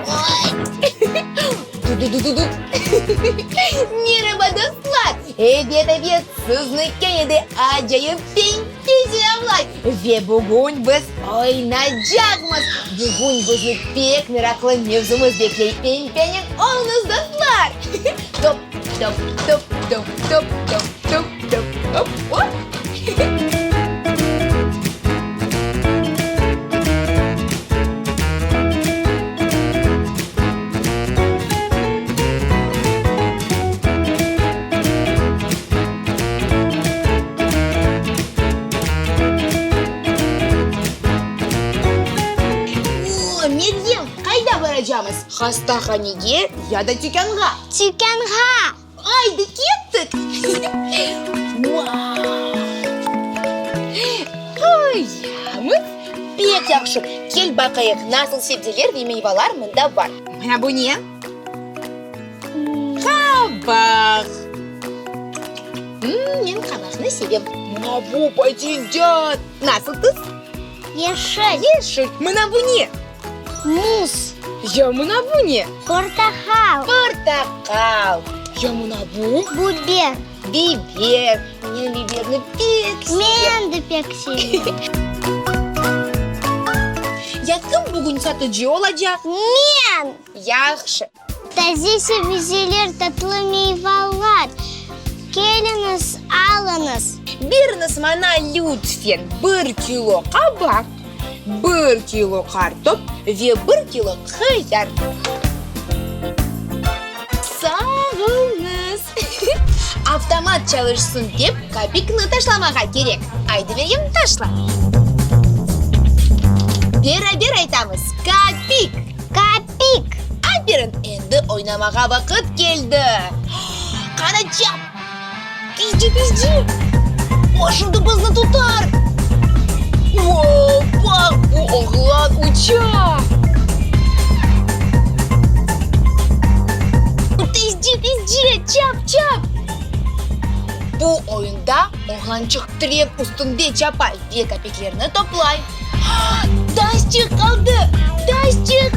Ay! Du-du-du-du-du! Meraba, dostlar! Ebet, ebet, sizni kene de acayip Pempe selâmlay! Ve bugün biz oynaycaqmız! Bugün bizni pek meraqlı mevzumız bekley. Pempenen oluñız, dostlar! Top, top, top, top, top, top, top, top, op, op! O, Meryem, qayda baracamız, hastahanege ya da tükânğa? Tükânğa! Aydı, kettik! Vau! Qoyamız! Pek yahşı! Kel baqayıq, nasıl sebzeler ve meyvalar mında bar. Mına bu ne? Qabaq! Men qabaqnı sevem. Mına bu patincan! Nasıl tüs? Yeşil. Yeşil. Mına bu ne? Muz. Ya mına bu ne? Portaqal. Portaqal. Ya mına bu? Biber. Biber. Men biberni pek sevem. Men de pek sevem. Ya kim bugün satıcı olacaq? Men! Yahşı. Taze sebzeler, tatlı meyvalar, keliñiz, alıñız. Beriñiz maña lütfen bir kilo qabaq, bir kilo qartop ve bir kilo hıyar. Sağ oluñız. Avtomat çalışsın dep, kapikni taşlamağa kerek. Aydı, Meryem, taşla. Beraber aytamız, Kapik! Kapik! Aferin! Endi oynamağa vaqıt keldi. Qana, çap! Tizce, tizce! O şimdi bizni tutar! Vau, baq, bu oğlan uça! Tizce, tizce, çap, çap! Bu oyunda oğlançıq tren üstünde çapa ve kapiklerni toplay. Taşçıq qaldı! Taşçıq!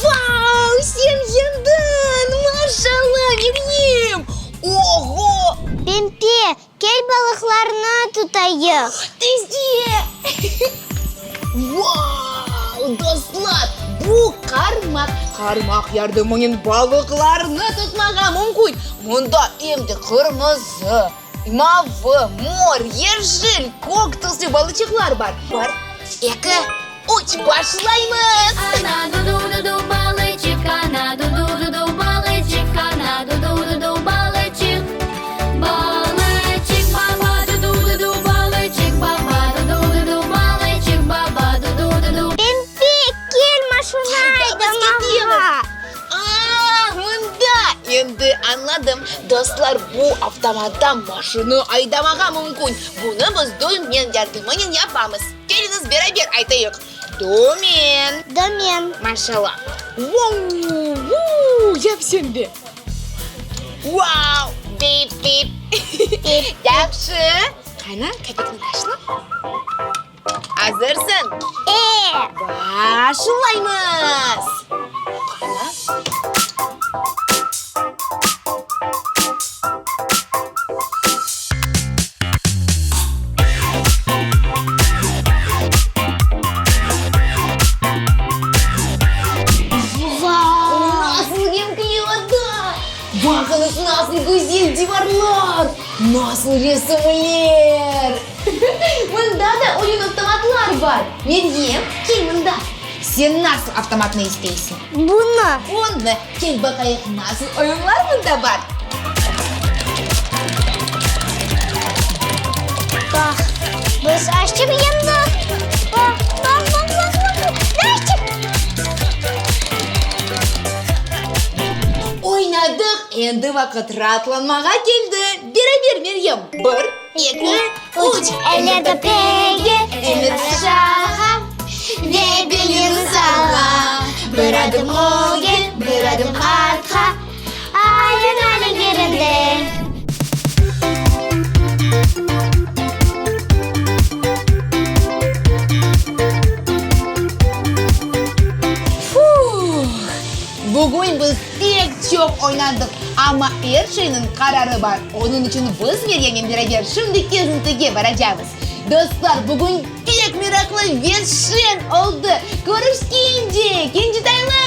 Vau, sen yeñdiñ! Maşallah, Meryem! Oğo! Pempe, kel balıqlarnı tutayıq! Tezce! Vau, dostlar, bu qarmaq! Qarmaq yardımınen balıqlarnı tutmağa mümkün. Mında em de qırmızı, Mavı, mor, yeşil, kök tüslü balıçıqlar bar. Bir, eki, üç, başlaymız! Ana du-du-du-du balıçıq, ana du-du-du-du balıçıq, ana du-du-du-du balıçıq, balıçıq, baba du-du-du-du balıçıq, baba du-du-du-du balıçıq, baba du-du-du-du. Pempe, kel maşina aydamağa! Ah, mında! Endi añladım. Dostlar, bu avtomatta maşina aydamağa mümkün. Bunı biz dümen yardımınen yapamız. Keliñiz, beraber aytayıq, Dümen! Dümen! Maşallah! Vuu-vuu! Yap sen de! Vau! Bip-bip! Yahşı! Qana, kapikni taşla. Azırsıñ? E! Başlaymız! Qana? Vau! Nasıl renkli oda! Baqıñız, nasıl güzel divarlar! Nasıl resimler! Mında da oyun avtomatlar bar. Meryem, kel mında. Sen nasıl avtomatnı isteysiñ? Bunı. Bunı. Kel baqayıq, nasıl oyunlar mında bar. Baq, biz açıp yendik. Baq, baq, baq, baq, baq, açıp. Oynadıq, endi vaqıt raatlanmağa keldi. Beraber, Meryem, bir, eki, üç. Eller töpege, eller aşağa ve belini salla. Bir adım ögge, bir adım artqa, ayın alem yerinde. Fu! Bugün biz pek çoq oynadıq, amma er şeyniñ qararı bar. Onıñ içün biz Meryemnen beraber şimdi kezintige baracamız. Dostlar, bugün pek meraqlı ve şeñ oldı. Körüşkence, kencitaylar!